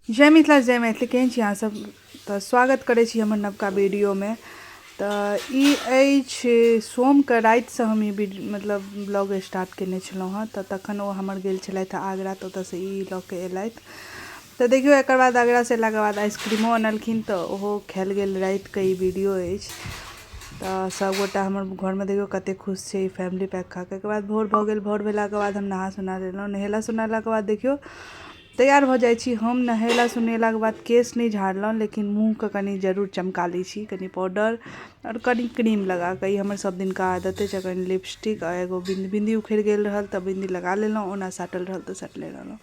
जय मिथिला जय मैथिली। केहन छी अहाँ सब? तऽ स्वागत करै छी हमर नवका वीडियोमे। तऽ ई अछि सोमके रातिसँ हम ई मतलब ब्लॉग स्टार्ट केने छलहुँ हँ। तऽ तखन ओ हमर गेल छलथि आगरा, तऽ ओतऽसँ ई लऽ कऽ एलथि। तऽ देखियौ, एकर बाद आगरासँ अयलाके बाद आइसक्रीमो अनलखिन, तऽ ओहो खायल गेल। रातिके ई वीडियो अछि। तऽ सभगोटा हमर घरमे देखियौ कतेक खुश छै ई फैमिली पैक खा कऽ। एकर बाद भोर भऽ गेल। भोर भेलाके बाद हम नहा सोना लेलहुँ। नहेला सोनेलाके बाद देखियौ तैयार भऽ जाइ छी हम। नहेला सोनेलाके बाद केश नहि झाड़लहुँ, लेकिन मुँहके कनि जरूर चमका लै छी, कनि पाउडर आओर कनि क्रीम लगा कऽ। ई हमर सभ दिनका आदत अछि। कनि लिपस्टिक आ एगो बिन्दी। बिन्दी उखड़ि गेल रहल तऽ बिन्दी लगा लेलहुँ, ओना साटल रहल तऽ सटले रहलहुँ।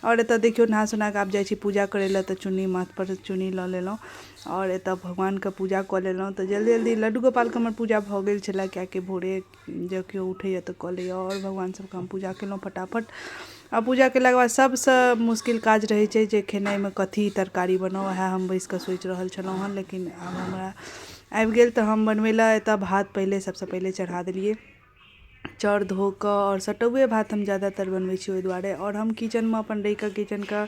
आओर एतऽ देखियौ, नहा सोना कऽ आब जाइ छी पूजा करै लए। तऽ चुन्नी माथपर चुन्नी लऽ लेलहुँ आओर एतऽ भगवानके पूजा कऽ लेलहुँ। तऽ जल्दी जल्दी लड्डू गोपालके हमर पूजा भऽ गेल छलै, किएकि भोरे जँ केओ उठैए तऽ कऽ लैए। आओर भगवान सभके हम पूजा केलहुँ फटाफट। आ पूजा केलाके बाद सभसँ मुश्किल काज रहै छै जे खेनाइमे कथी तरकारी बनाउ। उएह हम बैसि कऽ सोचि रहल छलहुँ हेँ, लेकिन आब हमरा आबि गेल तऽ हम बनबै लए एतय भात पहिले सभसँ पहिले चढ़ा देलियै, चाउर धो कऽ। आओर सटौए भात हम ज्यादातर बनबै छी ओहि दुआरे। आओर हम किचनमे अपन रहि कऽ किचनके,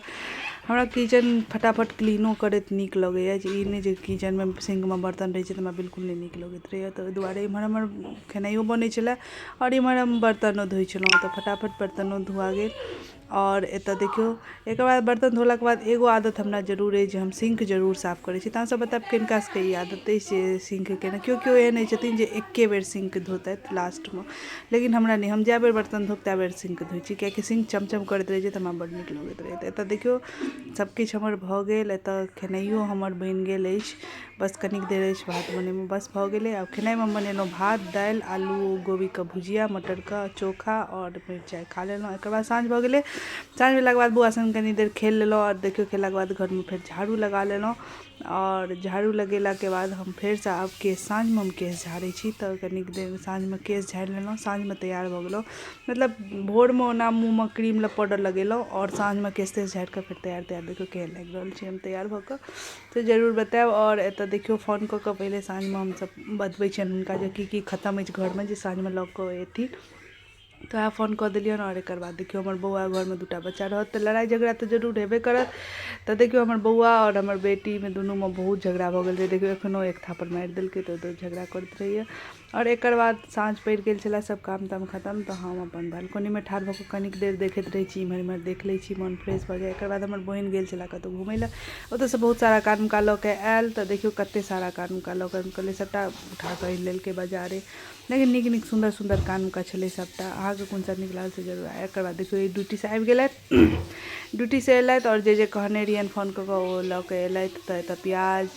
हमरा किचन फटाफट क्लीनो करैत नीक लगैए। जे ई नहि जे किचनमे सिंकमे बर्तन रहै छै तऽ हमरा बिल्कुल नहि नीक लगैत रहैए। तऽ ओहि दुआरे एम्हर हमर खेनाइयो बनै छलए आओर एम्हर हम बर्तनो धोइ छलहुँ, तऽ फटाफट बर्तनो धोआ गेल। आओर एतय देखियौ, एकर बाद बर्तन धोलाके बाद एगो आदत हमरा जरूर अछि जे हम सिंक जरूर साफ करै छी। तऽ अहाँसभ बतायब किनका सभके ई आदत अछि जे सिंकके ने? केओ केओ एहन होइ छथिन जे एके बेर सिंक धोतथि लास्टमे, लेकिन हमरा नहि। हम जए बेर बर्तन धोब तए बेर सिंक धोइ छी, कियाकि सिंक चमचम करैत रहै छै तऽ हमरा बड्ड नीक लगैत रहै। तऽ एतय देखियौ, सभकिछु हमर भऽ गेल। एतय खेनाइयो हमर बनि गेल अछि, बस कनिक देर अछि भात बनैमे, बस भऽ गेलै। आब खेनाइमे हम बनेलहुँ भात, दालि, आलू गोभीके भुजिया, मटरके चोखा आओर मिरचाइ। खा लेलहुँ। एकर बाद साँझ भऽ गेलै। साँझ भेलाके बाद बौआ सङ्ग कनि देर खेल लेलहुँ। आओर देखियौ, खेललाके बाद घरमे फेर झाड़ू लगा लेलहुँ। आओर झाड़ू लगेलाके बाद हम फेरसँ आब केश, साँझमे हम केश झाड़ै छी, तऽ कनिक देर साँझमे केश झाड़ि लेलहुँ। साँझमे तैयार भऽ गेलहुँ, मतलब भोरमे ओना मुँहमे क्रीम पाउडर लगेलहुँ आओर साँझमे केश तेश झाड़ि कऽ फेर तैयार तैयार। देखियौ केहन लागि रहल छी हम तैयार भऽ कऽ, से जरूर बतायब। आओर एतय देखियौ, फोन कऽ कऽ पहिले साँझमे हमसभ बतबै छियनि हुनका जे की की खतम अछि घरमे, जे साँझमे लऽ कऽ एथिन। तऽ वएह फोन कऽ देलियनि। आओर एकर बाद देखियौ, हमर बौआ, घरमे दूटा बच्चा रहत तऽ लड़ाइ झगड़ा तऽ जरूर हेबे करत। तऽ देखियौ, हमर बौआ आओर हमर बेटीमे दुनूमे बहुत झगड़ा भऽ गेल रहै। देखियौ, एखनो एक थापड़ मारि देलकै तऽ ओ झगड़ा करैत रहैए। आओर एकर बाद साँझ पड़ि गेल छलै, सभ काम ताम खतम, तऽ हम अपन बालकनीमे ठाढ़ भऽ कऽ कनिक देर देखैत रहै छी, इम्हर इम्हर देख लै छी, मोन फ्रेश भऽ जाइए। एकर बाद हमर बहिन गेल छलै कतहु घुमय लए, ओतयसँ बहुत सारा कानुका लऽ कऽ आयल। तऽ देखियौ कतेक सारा कानुका लऽ कऽ कहलियै, सभटा उठा कऽ आनि लेलकै बाजारे, लेकिन नीक नीक सुन्दर सुन्दर कानके छलै सभटा। अहाँके कोन सा नीक लागल से जरूर। एकर बाद देखियौ, ई ड्यूटीसँ आबि गेलथि। ड्यूटीसँ एलथि आओर जे जे कहने रहियनि फोन कऽ कऽ ओ लऽ कऽ एलथि। तऽ एतऽ प्याज,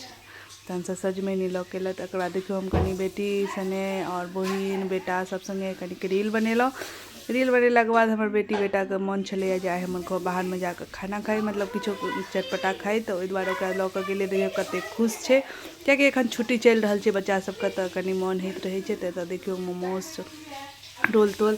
तहनसँ सजमनि लऽ कऽ एलथि। एकर बाद देखियौ, हम कनि बेटी सने आओर बहिन, बेटा सभ सङ्गे कनिक रील बनेलहुँ। रील बनेलाके बाद हमर बेटी बेटाके मोन छलैए जे आइ हमर घर बाहरमे जाकऽ खाना खाइ, मतलब किछो चटपटा खाइ, तऽ ओहि दुआरे ओकरा लऽ कऽ गेलियै। देखियौ कतेक खुश छै, कियाकि एखन छुट्टी चलि रहल छै बच्चा सबके, तऽ कनि मोन होइत रहै छै। तऽ एतऽ देखियौ, मोमोज, रोल तोल।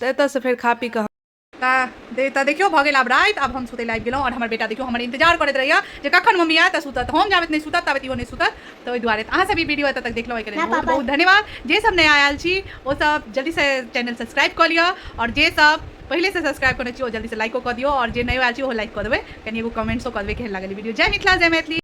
तऽ एतऽसँ फेर खा पी कऽ तऽ देखियौ, भऽ गेल आब राति। आब हम सुतै लए आबि गेलहुँ। आओर हमर बेटा देखियौ हमर इंतजार करैत रहैया जे कखन मम्मी आयत तऽ सुतत। हम जाबत नहि सुतत ताबत इहो नहि सुतत। तऽ ओहि दुआरे अहाँ सब ई वीडियो एतऽ तक देखलहुँ, एहिके लेल बहुत बहुत धन्यवाद। जे सब नया आयल छी ओ सब जल्दीसँ चैनल सब्सक्राइब कऽ लिअ, आओर जे सब पहिलेसँ सब्सक्राइब करने छी ओ जल्दीसँ लाइको कऽ दियौ, आओर जे नयो आयल छी ओहो लाइक कऽ देबै, कनि एगो कमेंट्सो कऽ देबै केहन लागल वीडियो। जय मिथिला, जय मैथिली।